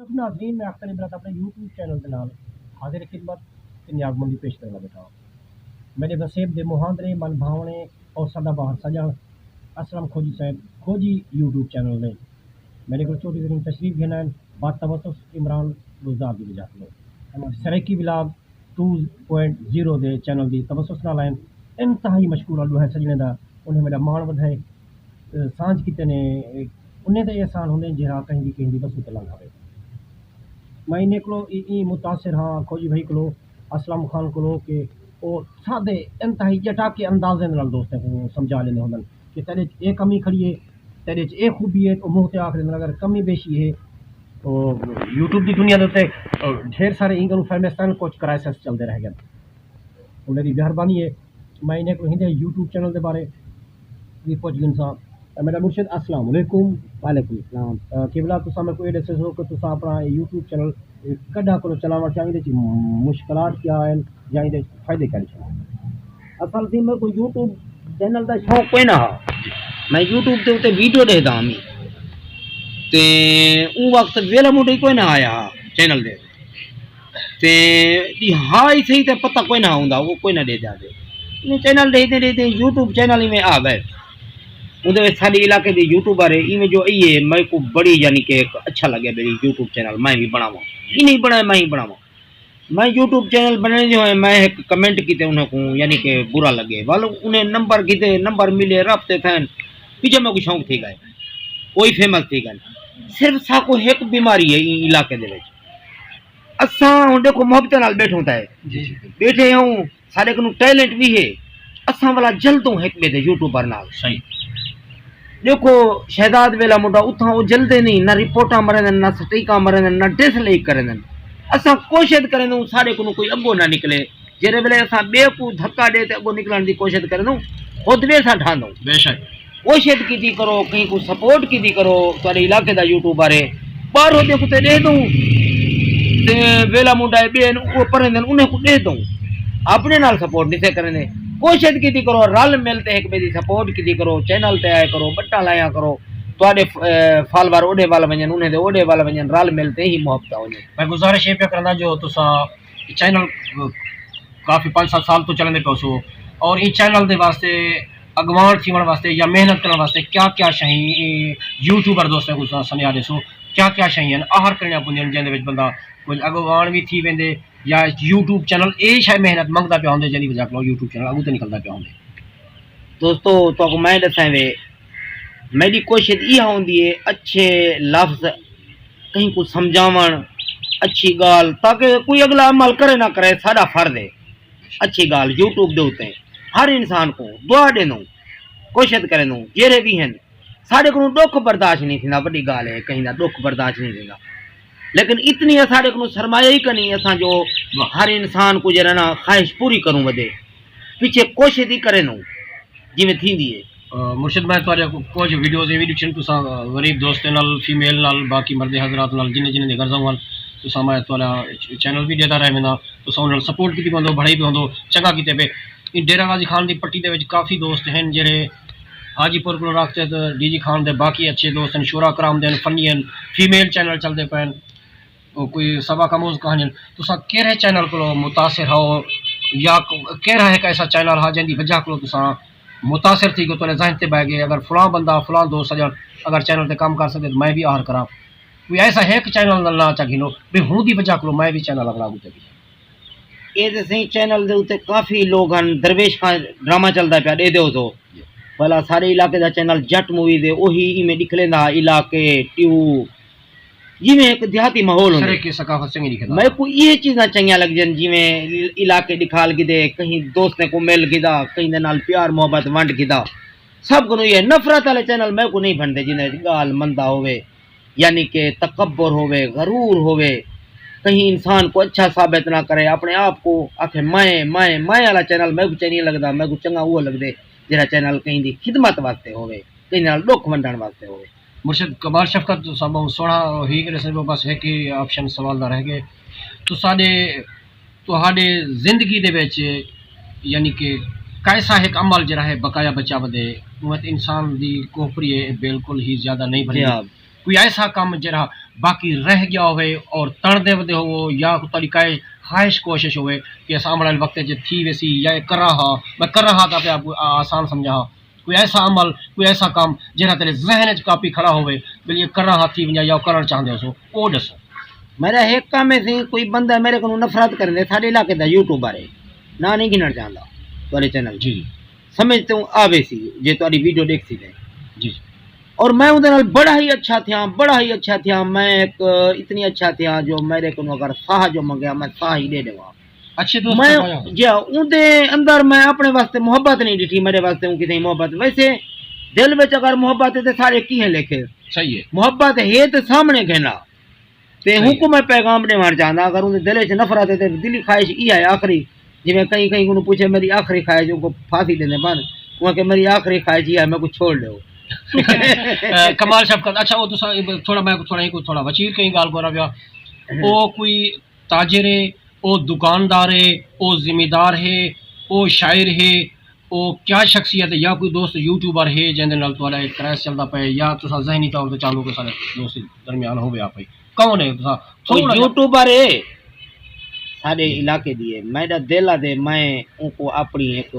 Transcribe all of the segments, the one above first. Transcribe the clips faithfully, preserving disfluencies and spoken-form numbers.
ناظرین، میں اختر عبرت اپݨے یوٹیوب چینل دے نال حاضر خدمت تے نیازمندی پیش کرݨ لڳا ٻیٹھا ہاں۔ میݙے وسیب دے مہاندرے، من بھاوݨے اور سدا بہار سڄݨ اسلم کھوجی صاحب کھوجی یوٹیوب چینل نے میݙے کول چھوٹی ترین تشریف گھن آئن۔ بات تبسس عمران گلزار دی وجہ کنوں Saraiki vlog two point zero دے چینل دی تبسس نال آئن۔ انتہائی مشکور ہاں ݙوہیں سڄݨیں دا، انہیں میݙا ماݨ ودھائے۔ سانجھ کیتے نے انہیں تے احسان ہوندے جیڑھا کہیں دی کہیں دی وسوں تے لنگھ آوے۔ میں انہیں کولو ایں متاثر ہاں کھوجی بھائی کولو، اسلم خان کولو کہ او سادے انتہائی ڄٹاکے اندازے نال دوستیں کوں سمجھا لیندے ہوندن کہ تیݙے اچ اے کمی کھڑی ہے، تیݙے اچ اے خوبی ہے، او منہ تے آکھ لیندن۔ اگر کمی بیشی ہے او یوٹیوب دی دنیا دے اتے ڈھیر سارے اینکوں فیمس تن کچھ کرائسس چلدے رہ ڳئن۔ انہیں دی مہربانی ہے۔ میں انہیں کوں ہندے یوٹیوب چینل دے بارے وی پچھ گھنساں۔ میݙا مرشد السلام علیکم۔ وعلیکم السلام۔ قبلہ تساں میکوں اے ݙسیسو کہ تساں اپݨا یوٹیوب چینل کݙاں کولو چلاوݨ چاہیندے، مشکلات کیا ہن یا ایندے فائدے کیا نشان؟ اصل سی میکوں یوٹیوب چینل دا شوق کوئی نہ ہا۔ میں یوٹیوب تے اتے ویڈیو ݙیہدا ہمی تے اوں وقت ویلا مڈ ہی کوئی نہ آیا ہا چینل دے تے دی ہا ہی صحیح تے پتہ کوئی نہ ہوندا، وہ کوئی نہ ݙیہدا دے۔ میں چینل ݙیہدے ݙیہدے یوٹیوب چینل ہی میں آ ڳئے۔ اون دے وچ ساݙے علاقے دی یوٹیوبر ہے، ایویں جو ای ہے، میکوں بڑی یعنی کہ ہک اچھا لڳیا میݙی یوٹیوب چینل میں وی بݨاواں۔ انہیں بݨائے میں ہی بݨاواں۔ میں یوٹیوب چینل بݨیندے ہوئے میں ہک کمنٹ کیتے انہاں کوں یعنی کہ برا لڳے۔ ول انہیں نمبر گھدے، نمبر ملے، رابطے تھئن، پچھے میکوں شوق تھی ڳئے۔ کوئی فیمس تھی ڳئے۔ صرف ساکوں ہک بیماری ہے ایں علاقے دے وچ۔ اساں ہݨ ݙیکھو محبتاں نال ٻیٹھوں تاں ہے۔ جی، جی۔ ٻیٹھے ہوں، ساݙے کنوں ٹیلنٹ وی ہے۔ اساں ولا جلدوں ہک ٻئے دے یوٹیوبر نال۔ صحیح۔ ݙیکھو شہزاد ویلا مڈا اتھاں او جلدے نہیں، نہ رپورٹاں مریندن، نہ سٹیکاں مریندن، نہ ڈس لائک کریندن۔ اساں کوشش کریندوں ساݙے کنوں کوئی اڳوں نہ نکلے۔ جیڑھے ویلے اساں ٻئے کوں دھکا ݙے تے اڳوں نکلݨ دی کوشش کریندوں، خود ویساں ڈھاندوں۔ بے شک۔ کوشش کیتی کرو، کہیں کوں سپورٹ کیتی کرو، تہاݙے علاقے دا یوٹیوبر ہے، ٻاہروں دے کتے ݙیہدوں تے ویلا منڈا ہے ٻئے ہن، او پرندن انہیں کوں ݙیہدوں، اپݨے نال سپورٹ نہیں تھے کریندے۔ کوشش کیتی کرو، رل مل تے ہک ٻئے دی سپورٹ کیتی کرو، چینل تے آیا کرو، بٹاں لایا کرو، تہاݙے ف-، اے، فالوور اوݙے ول ونڄن، انہیں دے اوݙے ول ونڄن، رل مل تے ہی محبت ونڄے۔ میں گزارش یہ پیا کرنا جو تساں چینل کافی پنج ست سال تو چلندے پئے سو، اور ایں چینل دے واسطے اڳواݨ تھیوݨ واسطے یا محنت کرݨ واسطے کیا کیا شئیں ایں یوٹیوبر دوستاں کوں تساں سنیہا ݙیسو؟ کیا کیا شئیں ہن آہر کرݨیاں پوندیاں ہن جیندے وچ بندہ کجھ اڳواݨ وی تھی ویندے، یا یوٹیوب چینل اے شئے محنت منگدا پیا ہوندے جیندی وجہ کولوں یوٹیوب چینل اڳوں تے نکلدا پیا ہوندے؟ دوستو، تہاکوں میں ݙساں وے، میݙی کوشش ایہا ہوندی ہے اچھے لفظ کہیں کوں سمجھاوݨ، اچھی ڳالھ، تاکہ کوئی اڳلا عمل کرے نہ کرے، ساݙا فرض ہے۔ اچھی ڳالھ یوٹیوب دے اتے ہر انسان کوں دعا ݙیندوں، کوشش کریندوں، جیڑھے وی ہن، ساݙے کنوں ݙکھ برداشت نہیں تھیندا، وݙی ڳالھ ہے، کہیں دا ݙکھ برداشت نہیں تھیندا۔ لیکن اتنی اساݙے کنوں سرمایہ ہی کائنی، اساں جو ہر انسان کوں جیڑھا نا خواہش پوری کروں ودے، پچھے کوشش ہی کریندوں۔ جیویں تھیندی ہے۔ آ، مرشد، میں تہاݙے کوں کجھ ویڈیوز اے وی ݙٹھن، تساں، آ، غریب دوستیں نال، فیمیل نال، باقی مردیں حضرات نال، جنہیں جنہیں دے غرضاں ہن، تساں، میں تہاݙا چ-، چینل وی ݙیہدا رہ وینداں، تساں انہاں نال سپورٹ کیتی ویندو، بھڑائی پئے ہوندو، چنڳا کیتے پئے۔ ایں ڈیرہ غازی خان دی پٹی دے وچ کافی دوست ہن جیڑھے حاجی پور کولوں رکھ تے ڈی جی خان دے، باقی اچھے دوست ہن، شعراء کرام دے ہن، فنی ہن، فیمیل چینل چلدے پئے ہن۔ او کوئی سبق آموز کہانی ہن۔ تساں کیڑھے چینل کولوں متاثر ہو یا ک-، کیڑھا ہک ایسا چینل ہا جیندی وجہ کولوں تساں متاثر تھی ڳئے، تہاݙے ذہن تے ٻہہ ڳئے، اگر فلاں بندہ، فلاں دوست سڄݨ اگر چینل تے کم کر سڳے تاں میں وی آہر کراں؟ کوئی ایسا ہک چینل دا ناں چا گھنو بھئی ہوندی وجہ کولوں میں وی چینل اڳلا اڳوں تے ڳیا۔ اے تے سئیں چینل دے اتے کافی لوگ ہن، درویش خان ڈرامہ چلدا پیا، ݙیہدے ہوسو۔ بھلا ساݙے علاقے دا چینل جٹ موویز ہے، اوہی ایویں ݙکھلیندا ہا علاقے، ٹیو، جیویں ہک دیہاتی ماحول ہوندے۔ سرائیکی ثقافت چنڳی ݙکھدا۔ میکوں ایہے چیزاں چنڳیاں لڳدین، جیویں علاقے ݙکھال گھدے، کہیں دوستیں کوں مل گھدا، کہیں دے نال پیار محبت ونڈ گھدا۔ سب کنوں ایہے نفرت والے چینل میکوں نہیں بھنڈدے، جنہاں وچ ڳالھ مندا ہووے، یعنی کہ تکبر ہووے، غرور ہووے، کہیں انسان کوں اچھا ثابت نہ کرے، اپݨے آپ کوں آکھے میں، میں، میں والا چینل میکوں چنڳا نہیں لڳدا، میکوں چنڳا اوہو لڳدے جیڑھا چینل کہیں دی خدمت واسطے ہووے، کہیں نال ݙکھ ونڈݨ واسطے ہووے۔ مرشد کمال شفقت، تساں ٻہوں سوہݨا ہی کریسو، بس ہک ہی آپشن سوال دا رہ ڳئے۔ تساݙے، تہاݙے زندگی دے وچ یعنی کہ کیسا ہک عمل جیڑھا ہے بقایا بچا ودے، اوں وچ انسان دی کوپری ہے، بالکل ہی زیادہ نہیں بھری۔ جی ہاں۔ کوئی ایسا کم جیڑھا باقی رہ ڳیا ہووے اور تݨدے ودے ہووو، یا کوئی تہاݙی کائے خواہش کوشش ہووے کہ اساں آوݨ والے وقت اچ تھی ویسی یا اے کراں ہا، میں کراں ہا تاں پیا کوئی آ-، آسان سمجھاں ہا۔ کوئی ایسا عمل، کوئی ایسا کم جیڑھا تیݙے ذہن اچ کاپی کھڑا ہووے، بھئی اے کراں ہا تھی ونڄاں یا او کرݨ چاہندے ہوسو، او ݙسو۔ میݙا ہک کم ہے سئیں، کوئی بندہ میݙے کنوں نفرت کریندے، ساݙے علاقے دا یوٹیوبر ہے، ناں نہیں گھنݨ چاہندا تہاݙے چینل۔ جی۔ سمجھ توں آ ویسی جے تہاݙی ویڈیو ݙیکھسی تے۔ جی۔ اور میں اوندے نال بڑا ہی اچھا تھیاں، بڑا ہی اچھا تھیاں، میں ہک اتنی اچھا تھیاں جو میݙے کنوں اگر ساہ جو منگیا میں ساہ ہی ݙے ݙیواں۔ اچھے دوست میں، جی ہاں، اوندے اندر میں اپݨے واسطے محبت نہیں ݙٹھی، میݙے واسطے اوں کتھائیں محبت۔ ویسے دل وچ اگر محبت ہے تے سارے کیہیں لیکھے۔ صحیح ہے۔ محبت ہے تے سامݨے گھن آ۔ تے صحیح ہے۔ ہوں کوں میں پیغام ݙیوݨ چاہنداں، اگر اوندے دل وچ نفرت ہے تے دلی خواہش ایہا ہے آخری، جیویں کہیں کہیں کوں پوچھے میݙی آخری خواہش، اوں کوں پھانسی ݙیندے پن، اوں آکھے میݙی آخری خواہش ایہا ہے میکوں چھوڑ ݙیو۔ اے، کمال شفقت، اچھا، او تساں تھوڑا، میں تھوڑا ہی کوئی تھوڑا وچیر کہیں ڳالھ کوں رہیا۔ او کوئی تاجر ہے، او دکاندار ہے، او زمیندار ہے، او شاعر ہے، او کیا شخصیت ہے، یا کوئی دوست یوٹیوبر ہے جیندے نال تہاݙا ہک کرائس چلدا پئے، یا تساں ذہنی طور تے چاہندو کہ سارے دوست درمیان ہووے آپے؟ کون ہے؟ تساں او تھوڑا جیہا یوٹیوبر ہے، ساݙے علاقے دی ہے، میݙا دل آہدے میں اونکوں اپݨی ہک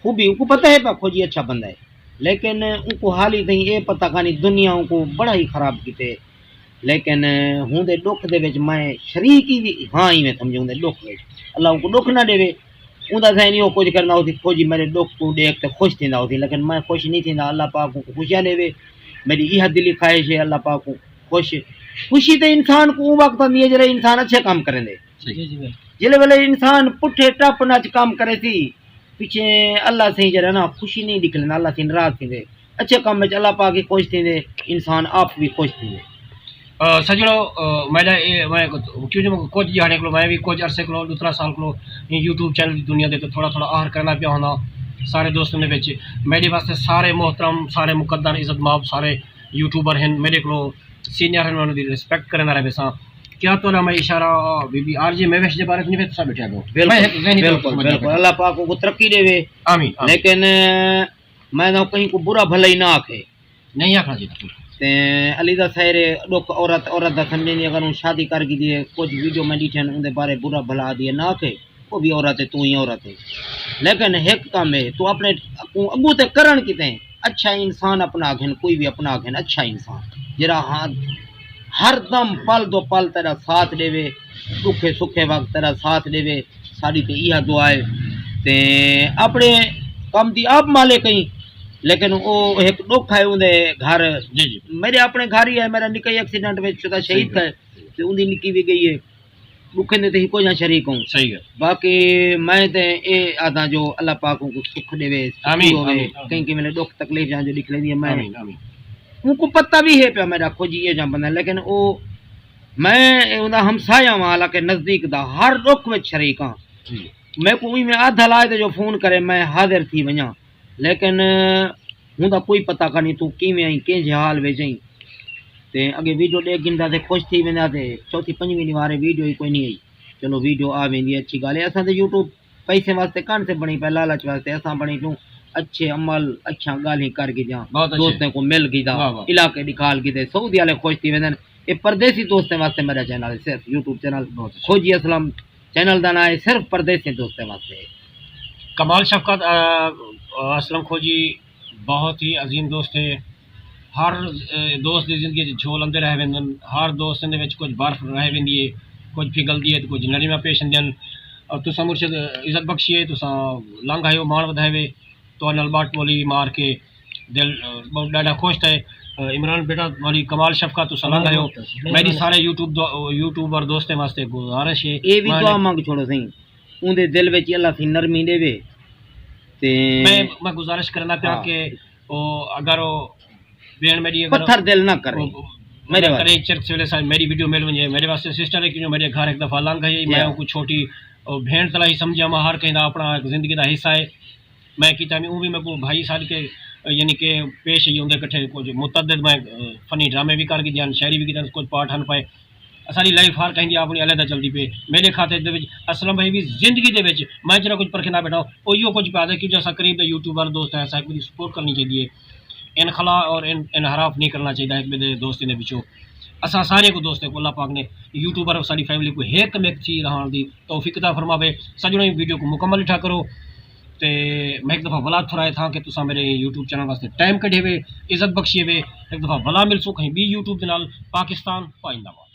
خوبی، اونکوں پتہ ہے پیا کھوجی اچھا بندہ ہے، لیکن اونکوں حالی تئیں اے پتہ کائنی، دنیا اونکوں بڑا ہی خراب کیتے۔ لیکن ہوندے ݙکھ دے وچ میں شریک ہی ہاں، ایویں سمجھو ہوندے ݙکھ وچ، اللہ اونکوں ݙکھ نہ ݙیوے۔ اوندا ذہن ایہو کجھ کریندا ہوسی، کجھ میݙے ݙکھ کوں ݙیکھ تے خوش تھیندا ہوسی، لیکن میں خوش نہیں تھیندا۔ اللہ پاک اونکوں خوشیاں ݙیوے، میݙی ایہا دلی خواہش ہے، اللہ پاک اونکوں خوش۔ خوشی تے انسان کوں اوں وقت آندی ہے جݙے انسان اچھے کم کریندے۔ صحیح۔ جی، جی، بالکل۔ جلے ویلے انسان پٹھے ٹپ نچ کم کریسی، پچھے اللہ سئیں جیڑھا نا خوشی نہیں ݙکھلیندا، اللہ سئیں ناراض تھیندے۔ اچھے کم وچ اللہ پاک وی خوش تھیندے، انسان آپ وی خوش تھیندے۔ آ، سجݨو، آ، میݙا اے، میں کیوں جو کجھ ݙیہاڑے کولو، میں وی کجھ عرصے کولو، ݙو ترے سال کولو یوٹیوب چینل دی دنیا دے تے تھوڑا تھوڑا آہر کریندا پیا ہوندا سارے دوستاں دے وچ۔ میݙے واسطے سارے محترم، سارے مقدر، عزت ماب سارے یوٹیوبر ہن، میݙے کولو سینئر ہن، انہاں دی رسپیکٹ کریندا رہ ویساں۔ کیا تہاݙا میں اشارہ، بی بی آر جے مہوش دے بارے نہیں، تساں ٻیٹھے ہو؟ بالکل، میں ہک ذہنی طور تے بالکل، سمجھ بالکل۔ اللہ پاک کو ترقی ݙیوے۔ آمین، آمین۔ لیکن، میں نہ کہیں کو برا بھلا ہی نہ آکھے۔ نہیں آکھنا چاہیے۔ تے علی دا سائرے ݙکھ عورت، عورت دا سمجھے نہیں، اگر اوں شادی کر گھدی ہے، کجھ ویڈیو میں ݙٹھے ہن، اوندے بارے برا بھلا آہدی ہے، نہ آکھے۔ او وی عورت ہے، توں ہی عورت ہے۔ لیکن ہک کم ہے، توں اپݨے کوں اڳوں تے کرݨ کیتے اچھا انسان اپݨا گھن، کوئی وی اپݨا گھن اچھا انسان، جیڑھا ہر، ہر دم پل دو پل تیݙا ساتھ ݙیوے، ݙکھے سکھے وقت تیݙا ساتھ ݙیوے، ساݙی تے ایہا دعا ہے۔ تے اپݨے کم دی آپ مالک ہیں، لیکن او ہک ݙکھ ہے اوندے گھر، جی، جی۔ میݙے اپݨے گھر ہی ہے، میݙا نکا ہی ایکسیڈنٹ وچ شدہ شہید تھئے، تے اوندی نکی وی ڳئی ہے۔ ݙکھیں دے تے ہکو جہاں شریک ہوں۔ صحیح ہے۔ باقی میں تے اے آہداں جو اللہ پاک اونکوں سکھ ݙیوے، سکھی آمین، ہووے، آمین، آمین۔ کہیں کہیں ویلے ݙکھ تکلیف جہاں جو ݙکھ لیندی ہے، میں آمین، آمین۔ اونکوں پتہ وی ہے پیا میݙا کجھ ایہو جہاں بندہ ہے، لیکن او، میں اوندا ہمسایہ واں، حالانکہ نزدیک دا، ہر ݙکھ وچ شریک ہاں۔ جی۔ میکوں ایویں ادھ ہلائے تے جو فون کرے، میں حاضر تھی ونڄاں۔ لیکن ہوندا کوئی پتہ کائنی توں کیویں آئیں، کینجھے حال وچ آئیں۔ تے اڳے ویڈیو ݙیکھ گھندا تے خوش تھی ویندا تے چوتھی پنجویں ݙیہاڑے ویڈیو ہی کوئی نہیں آئی۔ چلو ویڈیو آ ویندی ہے، اچھی ڳالھ ہے۔ اساں تے یوٹیوب پیسے واسطے کائنی سے بݨی پئے، لالچ واسطے، اساں بݨی پیوں اچھے عمل، اچھیاں ڳالھیں کر گھدیاں، بہت اچھے۔ دوستیں کوں مل گھدا، واہ، واہ۔ علاقے ݙکھال گھدے، سعودی والے خوش تھی ویندن۔ اے پردیسی دوستیں واسطے میݙا چینل ہے، صرف یوٹیوب چینل بہت اچھے۔ کھوجی اسلم چینل دا ناں ہے، صرف پردیسی دوستیں واسطے۔ کمال شفقت، آ، آ، اسلم کھوجی بہت ہی عظیم دوست ہے۔ ہر، اے، دوست دی زندگی اچ جھول اندے رہ ویندن۔ ہر دوست دے وچ کجھ برف رہ ویندی ہے، کجھ پگھلدی ہے تے کجھ نرمیاں پیش ایندیاں۔ اور تساں مرشد عزت بخشی ہے، تساں لنگھ آئے ہو، ماݨ ودھائے وے، تہاݙے نال ٻٹ ٻولی مار کے دل، اے، ٻہوں ݙاڈھا خوش تھئے۔ اے، عمران بیٹا، تہاݙی کمال شفقت، تساں لنگھ آئے ہو۔ میݙی سارے یوٹیوب دو-، یوٹیوبر دوستیں واسطے گزارش ہے۔ اے وی میں دعا منگ چھوڑو سئیں۔ اوندے دل وچ اللہ سئیں نرمی ݙیوے۔ تے میں، میں گزارش کریندا پیا، ہاں، کہ او اگر او بھیݨ میݙی اگر پتھر دل نہ کرے۔ او، او میݙے اگر واسطے کرے چرچ ویلے سا میݙی ویڈیو مل ونڄے، میݙے واسطے سسٹر ہے، کیوں میݙے گھر ہک دفعہ لنگھ آئی، میں، جی ہاں، اوکوں چھوٹی، او، بھیݨ طرح ہی سمجھاں، میں ہر کہیں دا اپݨا ہک زندگی دا حصہ ہے۔ میں کیتا میں اوں وی میکوں بھائی سݙ کے، یعنی کہ پیش آئی، اوندے کٹھے کجھ متعدد میں، اے، فنی ڈرامے وی کر گھدے ہن، شاعری وی کیتی، کجھ پارٹ ہن پئے۔ اساݙی لائف ہر کہیں دی اپݨی علیحدہ چلدی پئی۔ میݙے کھاتے دے وچ اسلم بھائی وی زندگی دے وچ میں جیڑھا کجھ پرکھیندا ٻیٹھاں، او ایہو کجھ پیا ݙے، کیوں جو اساں قریب دے یوٹیوبر دوست ہیں، اساں ہک ٻئے دی سپورٹ کرݨی چاہیدی ہے۔ انخلا اور ان-، انحراف نہیں کرݨا چاہیدا ہک ٻئے دے دوستیں دے وچوں۔ اساں سارے کو دوستیں کو اللہ پاک نے یوٹیوبر اور ساری فیملی کو ہیک میک تھی رہان دی توفیق عطا فرماوے۔ سجنوں، ویڈیو کو مکمل اٹھا کرو۔ تے میں ایک دفعہ ولا تھرائے تھا کہ تساں میرے یوٹیوب چینل واسطے ٹائم کڈھے وے، عزت بخشیے وے۔ ایک دفعہ ولا ملسوں کہیں بی یوٹیوب دے نال۔ پاکستان پائندہ باد۔